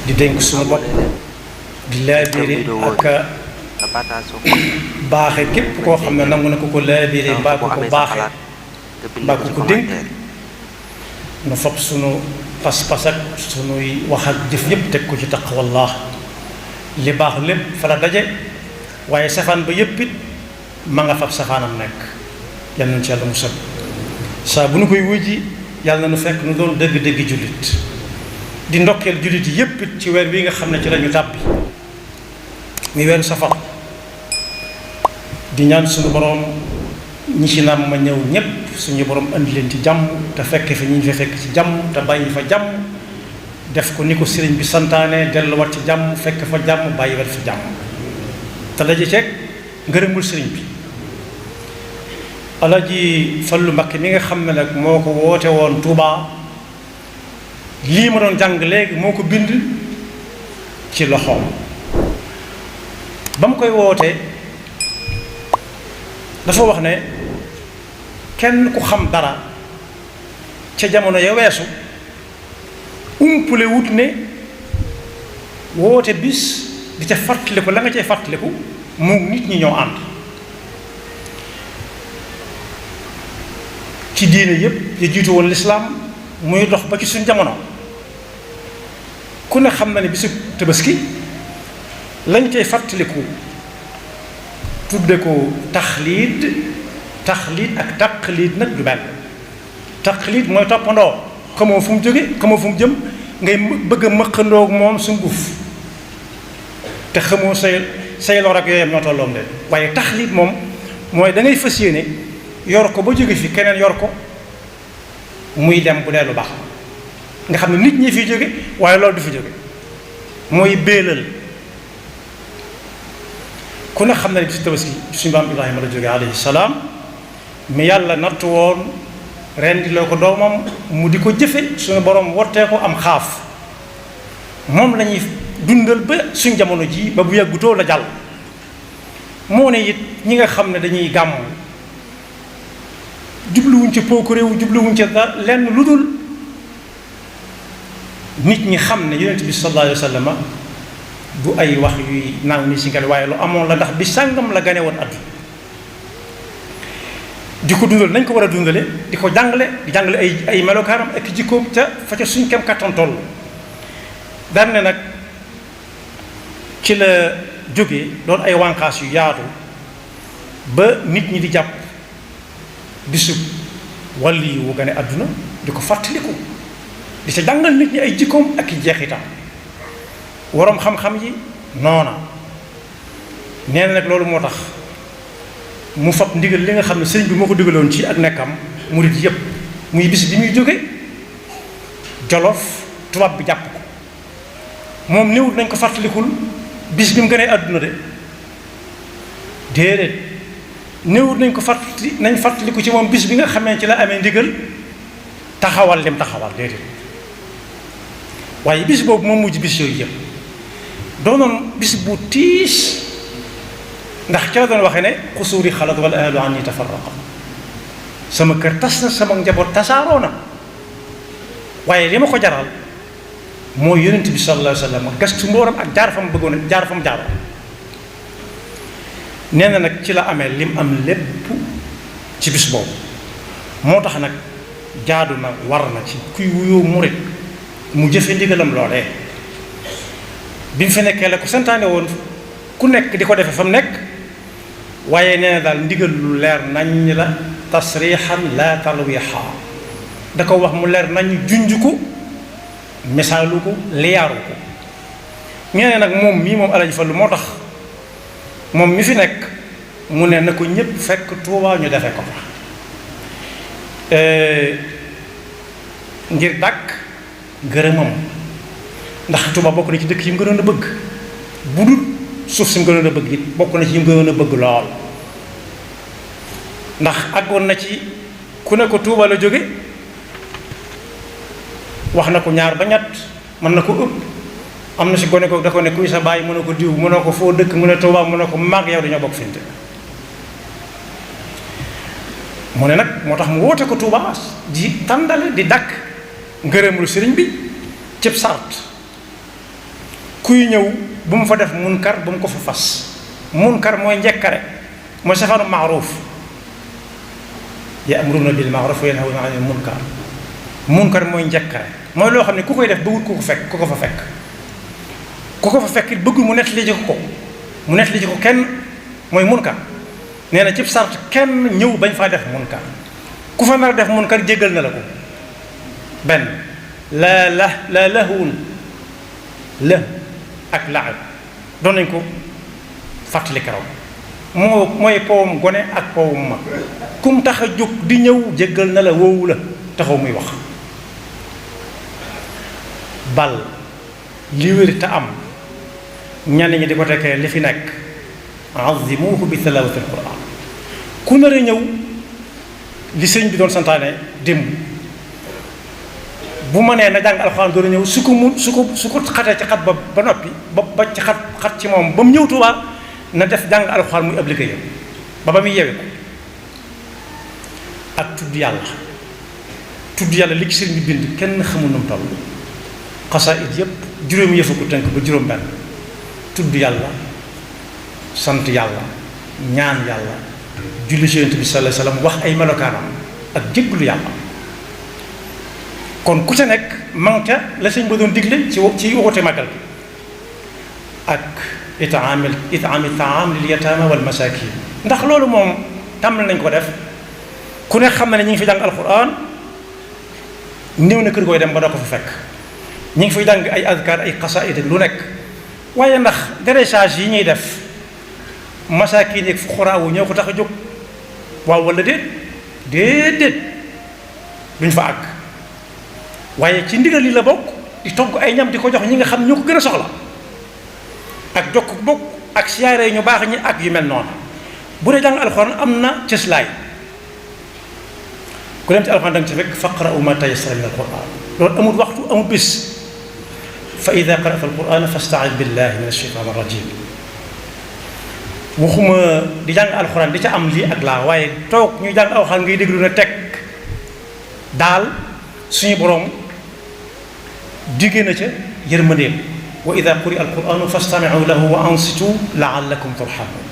di dénk suñu bopp di laabire ak baaxe képp koo xam ne nangu na ko laabire mbaa ko baaxe mbaa ko dénk nu fab sunu pas-pas ak sunuy wax ak jëf yépp teg ko ci taqwallah li baax lépp fa la daje waaye safaan ba yépp it ma nga fab safaanam nekk yal nañu ci yàlla musal saa bu nu koy wujji yàlla na nu fekk nu doon dëgg-dëgg jullit di ndokkeel jullit yi yépp it ci weer wi nga xam ne ci lañu tàbbi muy weeru safar di ñaan suñu boroom ñi ci naam ma ñëw ñépp suñu boroom andi leen ci jàmm te fekk fi ñi ñu fa fekk ci jàmm te bàyyi fa jàmm def ko ni ko sëriñ bi santaane delluwaat ci jàmm fekk fa jàmm bàyyi wat fi jàmm te daje ceeg ngërëmul sëriñ bi Alaaji Fallu Mbakke mi nga xam ne nag moo ko woote woon Tuubaa lii ma doon jàng léegi moo ko bind ci loxoom ba mu koy wootee dafa wax ne kenn ku xam dara ca jamono ya weesu umpule wut ne woote bis di ca fàttaliku la nga cay fàttaliku moom nit ñi ñoo ànd ci diine yépp ya jiitu woon lislaam muy dox ba ci suñ jamono ku ne xam na ne bisu tabaski lañ cay fàttaliku tudde ko taxliid ak taqliid nag du benn taqliid mooy toppandoo xamoo fu mu jóge xamoo fu mu jëm ngay bëgg a mëqandoo moom sunguf te xamoo say lor ak yooyam ñoo tolloom de waaye taxliid moom mooy da ngay fas yéene yor ko ba jóge fi keneen yor ko muy dem bu dee lu baax nga xam ne nit ñi fiy jóge waaye loolu du fi jóge mooy béelal ku ne xam na ne bisu tabaski suñu maam Ibrahima la jóge alayhi salaam mi yàlla natt woon rendi loo ko doomam mu di ko jëfe suñu borom wottee ko am xaaf moom la ñuy dundal ba suñ jamono ji ba bu yàggutoo la jàll moo ne it ñi nga xam ne dañuy gàmm jubluwuñ ci pooku réew jubluwuñ ci dara lenn lu dul nit ñi xam ne yonent bi sallallahu alayhi wa sallam du ay wax yuy naaw ni si ngel waaye lu amoon la ndax bi sàngam la gane woon àdduna di ko dundal nañ ko war a dundale di ko jàngale di jàngale ay melokaanam ak jikkoom ca fa ca suñ kem kattan toll daan ne nag ci la jógee doon ay wànqaas yu yaatu ba nit ñi di jàpp bisu wàlli yu wu gane àdduna di ko fàttaliku di ca jàngal nit ñi ay jikkoom ak i jeexitam waroom xam-xam yi noona nee na nag loolu moo tax mu fab ndigal li nga xam ne sëriñ bi moo ko digaloon ci ak nekkam murit yépp muy bis bi muy jóge Jolof tubaab bi jàpp ko moom néewut nañ ko fàttalikul bis bi mu gënee àdduna de déedéet néewut nañ ko fàttaliku ci moom bis bi nga xamee ci la amee ndigal taxawal lim taxawal déedéet waaye bis boobu moom mujj bis yooyu yëpp doonoon bis bu tiis ndax ci la doon waxee ne xusuuri xalat wal ahlu anni tafarraqa sama kër tas na sama njaboot tasaaroo na waaye li ma ko jaral mooy yonent bi sallallahu alayhi wa sallam gastu mbooram ak jaar fa mu bëggoon a jaar fa mu jaaroon nee na nag ci la amee lim am lépp ci bis boobu moo tax nag jaadu na war na ci kuy wuyoo murit mu jëfe ndigalam loolee bi mu fi nekkee la ko santaane woon ku nekk di ko defe fa mu nekk waaye nee na daal ndigal lu leer nañ la tasrixan la talwiha da ko wax mu leer nañ junj ko misaalu ko liyaaru ko ñeneen nag moom mii moom Alaaji Fallu moo tax moom mi fi nekk mu ne na ko ñépp fekk Tuubaa ñu defe ko fa ngir dàkk gërëmam ndax Tuubaa bokk na ci dëkk yi mu gënoon a bëgg bu dul suuf si mu gënoon a bëgg it bokk na ci yi mu gënoon a bëgg lool ndax àggoon na ci ku ne ko Tuubaa la jóge wax na ko ñaar ba ñett mën na ko ëpp am na si gone ko da ko ne kuy sa baay mu ne ko diw mu ne ko foo dëkk mu ne Tuubaa mu ne ko mag yow dañoo bokk finte mu ne nag moo tax mu woote ko Tuubaa di tàndale di dàkk ngërëmul sëriñ bi cëb sart kuy ñëw bu mu fa def munkar bu mu ko fa fas munkar mooy njekkare mooy safaanu maaruuf ya'muruna bil ma'ruf wa yanhawna 'anil munkar mooy njekkare mooy loo xam ne ku koy def bëggul ku ko fa fekk bëggul mu nettali ji ko kenn mooy munkar nee na cib sart kenn ñëw bañ faa def munkar ku fa nar a def munkar jéggal na la ko benn la lahwun la ak laab doon nañ ko fàttali karaw mooy powum gone ak powum mag kum tax a jóg di ñëw jéggal na la woowu la taxaw muy wax bal li wér te am ñenn ñi di ko tekkee li fi nekk azimuhu bi tilawati alquran ku nar a ñëw li sëñ bi doon santaane démb bu ma nee na jàng alxuraan doon ñëw su ko xatee ci xat ba noppi ba ci xat ci moom ba mu ñëw Tuubaa na def jàng alxuraan muy ab liggéeyam ba muy yewe ko ak tudd yàlla li ci sëñ bi bind kenn xamul nu mu toll xasaayid yépp juróomi yëfa ko tënk ba juróom benn tudd yàlla sant yàlla ñaan yàlla julli ci Yonent bi sallallahu alayhi wasallam wax ay melokaanam ak jégglu yàlla kon ku ca nekk man ca la sëñ ba doon digle ci waxute màggal gi ak itaami taam lil yataama wal masaakin ndax loolu moom tàmbali nañ ko def ku ne xam na ne ñu ngi fi jàng alquran néew na kër gooy dem ba doo ko fa fekk ñu ngi fiy jàng ay azkar ay xasaayid lu nekk waaye ndax déressage yi ñuy def masaakin yeeg fuqaraa wu ñoo ko tax a jóg waaw wala déedéet duñ fa àgg waaye ci ndigal li la bokk di togg ay ñam di ko jox ñi nga xam ñoo ko gën a soxla ak jokk bokk ak siyaare ñu baax ñi ak yu mel noonu bu dee jàng alxuraan am na cëslaay ku dem ci alxuraan da nga ci fekk faqra'u ma tayassara min alquran loolu amul waxtu amul bis fa ida qara'ta alquran fasta'id billahi min ashaytan arrajim waxuma di jàng alxuraan di ca am lii ak laa waaye toog ñuy jàng alxuraan ngay déglu na teg daal suñu borom diggée na ca yërmandeem wa ida quri'a alquranu fastami'u lahu wa ansitu la'allakum turhamun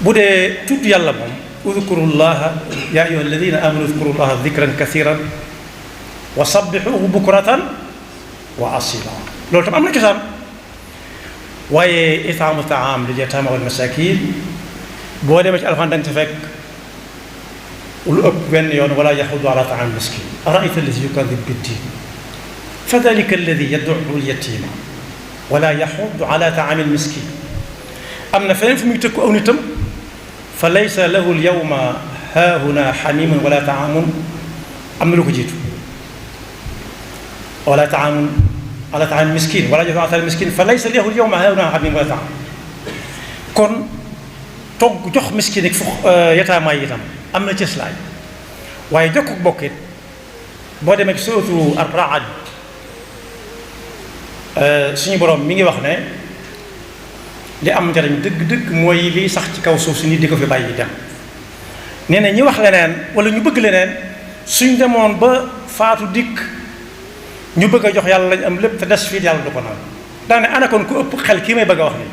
bu dee tudd yàlla moom udkurullaha ya ayyuha alladina amanu udkurullaha dhikran kathiran wa sabbihuhu bukratan wa asila loolu tam am na cosaan waaye itaamu taam lil yataama wal masakin boo demee ci alxuraan da nga ca fekk lu ëpp benn yoon wala yaxudu ala taam miskin araayta alladi yukadib biddin fa dalika alladi yad'u al-yatima wala yaxudu ala taam miskin am na feneen fu muy tëkku aw nitam fa laysa lahu al-yawma haahuna xamimun wala taamun am na lu ko jiitu wala taamun ala taam miskin wala yaxudu ala taam miskin fa laysa lahu al-yawma haahuna xamimun wala taamun kon togg jox miskin ak yataamaa yi itam am na cëslaay waaye jokk bokkit boo demee ci suratu ar-Ra'd suñu borom mi ngi wax ne li am njariñ dëgg-dëgg mooy liy sax ci kaw suuf si nit di ko fi bàyyi dem nee na ñi wax leneen wala ñu bëgg leneen suñ demoon ba faatu dikk ñu bëgg a jox yàlla lañ am lépp te des fii yàlla du ko naan daane ana kon ku ëpp xel kii may bëgg a wax ni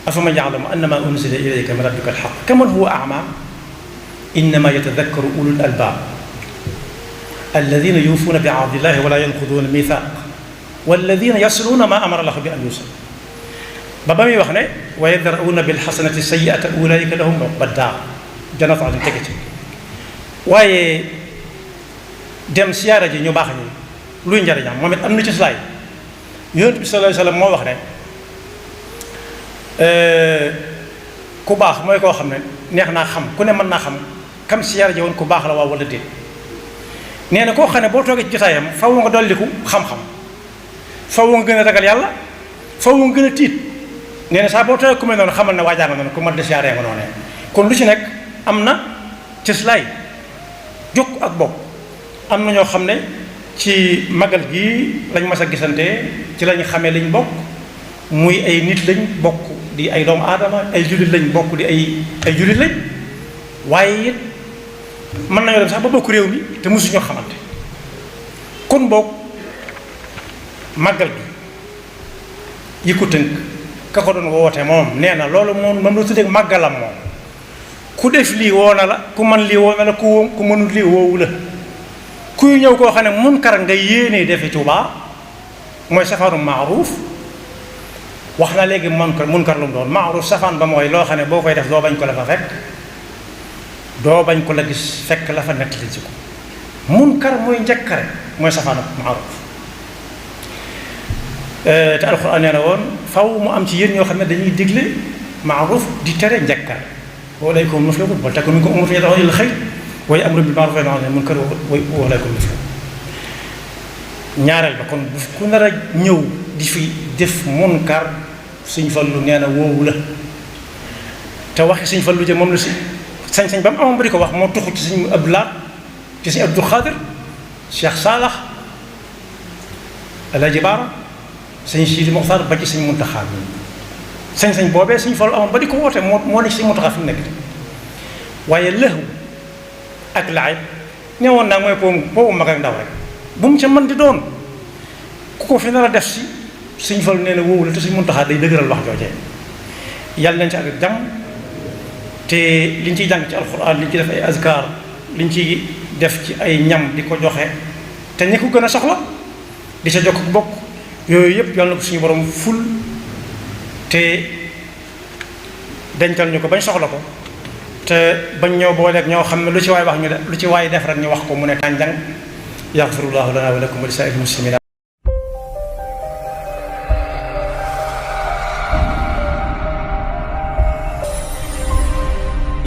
afaman ya'lamu annama unzila ilayka min rabbika al-haqq kaman huwa a'ma innama yatadakkaru ulul albab alladina yuufuuna bi ahdillahi wala yanquduuna almithaq walladina yasluuna ma amara allahu bi an yusal ba muy wax ne wa yadra'uuna bilxasanati sayyi'ata ulaika lahum uqba daar jannatu adn tege ci waaye dem siyaara ji ñu baax ñi luy njariñam moom it am na ci slaay Yonent bi sallallahu alayhi wa sallam moo wax ne ku baax mooy koo xam ne neex naa xam ku ne mën naa xam kam siyaara ji woon ku baax la waaw wala déet nee na koo xam ne boo toogee ci jotaayam faw nga dolliku xam-xam faw nga gën a ragal yàlla faw nga gën a tiit nee na saa boo toogee ku mel noonu xamal ne waajaa nga noonu ku mat de siyaaree nga noonee kon lu ci nekk am na cëslaay jokk ak bokk am na ñoo xam ne ci magal gi lañ mas a gisante ci lañ xamee lañ bokk muy ay nit lañ bokk di ay doomu aadama ay jullit lañ bokk di ay jullit lañ waaye it mën nañoo dem sax ba bokk réew mi te mosuñoo xamante kon bokk màggal gi yi ko tënk ka ko doon woote moom nee na loolu moom la tuddee màggalam moom ku def lii woo na la ku mën lii woo na la ku mënul lii woowu la kuy ñëw koo xam ne munkar nga yéenee defi Tuubaa mooy safaanu maaruuf wax na léegi munkar lu mu doon maaruuf safaan ba mooy loo xam ne boo koy def doo bañ ko la fa fekk doo bañ ko la gis fekk la fa nettali ci ko munkar mooy njëkkare mooy safaanu maaruuf te alxuraan nee na woon faw mu am ci yéen ñoo xam ne dañuy digle maaruuf di tere njëkkare walaykum muflihun wal takun minkum ummatun yad'una ilal xayr wa ya'muruna bil ma'ruf wa yanhawna 'anil munkar wa walaykum muflihun ñaareel ba kon ku nar a ñëw di fi def munkar Sëñ Fallu nee na woowu la te waxi Sëñ Fallu je moom la si sañ-sañ ba mu amoon ba di ko wax moo tuxu ci Sëñ Abdou Lahad ci Sëñ Abdou Khadir Cheikh Saalax Alaaji Baara Sëñ Sidi Moxtaar ba ci Sëñ Muntaxa mi sañ-sañ boobee Sëñ Fallu amoon ba di ko woote moo ne ci Sëñ Muntaxa fi mu nekk waaye lëxu ak laay ne woon naa mooy boobu mag ak ndaw rek bu mu ca mën di doon ku ko fi nar a def si Sëñ Fallu nee na woowu la te Sëñ Muntaxa day dëgëral wax joojee yàlla nañ ci ak jàmm te liñ ciy jàng ci alxuraan liñ ci def ay azkar liñ ciy def ci ay ñam di ko joxe te ñi ko gën a soxla di ca jokk bokk yooyu yëpp yàlla na ko suñu borom ful te dencal ñu ko bañ soxla ko te bañ ñëw booleeg ñoo xam ne lu ci waay wax ñu def lu ci waay def rek ñu wax ko mu ne tànjang yaxfirullahu lana wa lakum wa li saa'iril muslimin.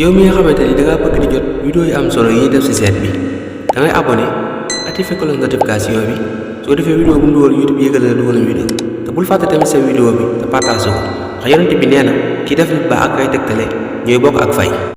yow mi nga xamante ni dangaa bëgg di jot vidéo yi am solo yi ñuy def ci site bi dangay abonné activé cloche notification bi soo defee vidéo bu mu dugal YouTube yëgal na dugal na vidéo te bul fàtte tamit sa vidéo bi te partage ko ndax yonent bi nee na ki def lu baax ak kay tegtale ñooy bokk ak fay.